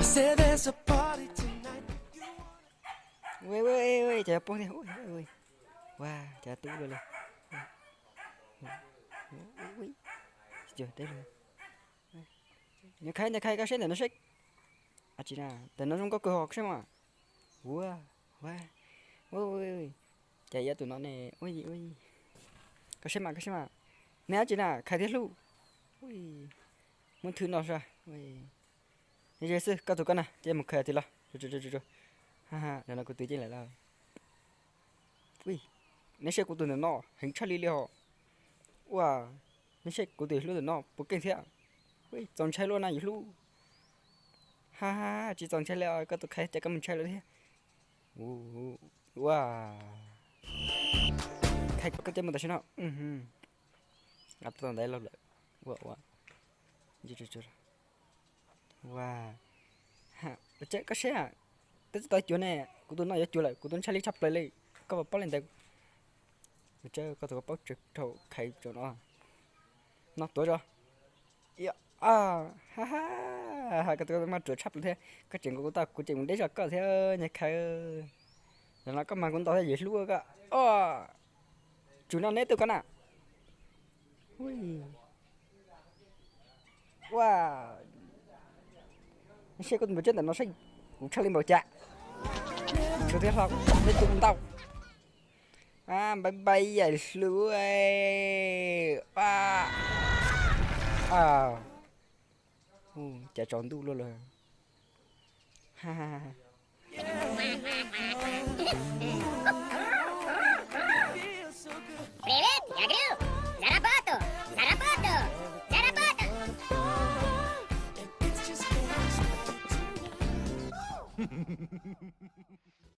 Say there's a party tonight. Ua, ua, ua, cas yuav poob thiab. Ua, cas tub luaj li. Nyob khai, nyob khai, koj saib ntawm no seb. Tsis na, ntawm no zoo nkauj kawg hos, koj saib mas. Ua, ua, ua, ua, cas yuav tus no ne. Ua, ua, koj saib mas, koj saib mas. Neb dab tsi na, khais thiab hlub. Ua, muab thwb no sa. Ze xwb, koj tus koj na, ces mus khais tim los. Ua, no kuv tus yeej lawm lauj. Ua, neb saib kuv tus ntawm no heev tshaj li li hos. Ua, neb saib kuv tus hlub ntawm no puas keej thiab. Ua, txaus ntshai luaj na yus hlub. Ha ha, tsis txaus ntshai li os, koj tus khais ces koj mus ntshai lawm thiab. Ua, khai koj ces mus tam sim no. Ua, ua, koj saib, twb tsis tau cuag ne, kuv tus no yuav cuag lawm, kuv tus ntshai li tshaj plaws li, koj puas paub li ntawd. Koj tus paub tsawg rau khais tso no. No tuav zog. Ha ha, koj tus mas ruam tshaj plaws thiab, koj tseem nkaus kuv tau, kuv tseem mus deb zog koj thiab nyob khai. Ntawm no koj mas kuv ntaus thiab yus hlub koj. Tsum no neb tus koj na. Ua, neb saib kuv tus npawg Tsab ntawm no saib, kuv tshaj li npaum cas. Tsum thiab hlo, neb tus ntau. Npaiv npaiv yam hlub. Cas tsaus ntuj luaj lawm.